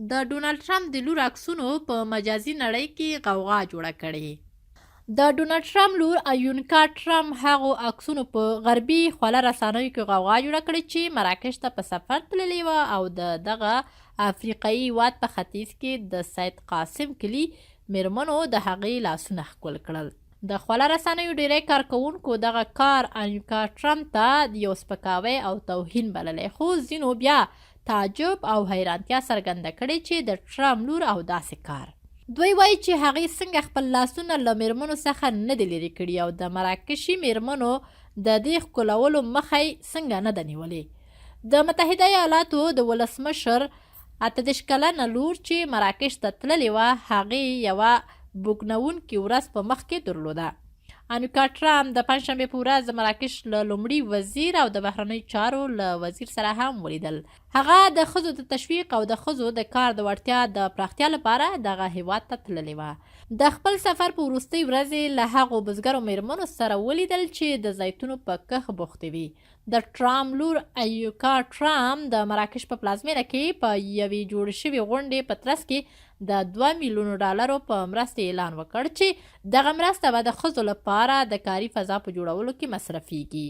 د ډونالډ ټرمپ د لور عکسونو په مجازي نړۍ کې غوغا جوړه کړې. د ډونالډ ټرمپ لور ایونکا ټرمپ هغو عکسونو په غربي خواله رسانیو کې غوغا جوړه کړې چې مراکش ته په سفر تللې وه او د دغه افریقایي هیواد په ختیځ کې د سید قاسم کلي میرمنو د هغې لاسونه ښکل کړل. د خواله رسانیو ډیری کارکوونکو دغه کار ایونکا ټرمپ ته یو سپکاوی او توهین بللی، خو ځینو بیا تعجب او حیرانتیا څرګنده کړې چې د ټرمپ لور او داسې کار. دوی وایي چې هغې څنګه خپل لاسونه له میرمنو څخه نه دي لیرې کړي او د مراکشي میرمنو د دې ښکلولو مخه یې څنګه نه ده نیولې. د متحده ایالاتو د ولسمشر 38 کلنه لور چې مراکش ته تللې وه، هغې یوه بوږنوونکې ورځ په مخ کې درلوده. انوکا ټرمپ د پنجشنبې په ورځ د مراکش له لومړي وزیر او د بهرنیو چارو له وزیر سره هم ولیدل. هغه د ښځو د تشویق او د ښځو د کار د وړتیا د پراختیا لپاره دغه هیواد ته تللې وه. د خپل سفر په وروستۍ ورځ یې له هغو بزګرو میرمنو سره ولیدل چې د زیتونو په کښت بوختې وې. د ټرامپ لور ایوکا ټرامپ د مراکش په پلازمینه کې په یوې جوړې شوې غونډې په ترڅ کې د 2 میلیونو ډالرو په مرستې اعلان وکړ چې دغه مرسته به د ښځو لپاره د کاري فضا په جوړولو کې مصرفیږي.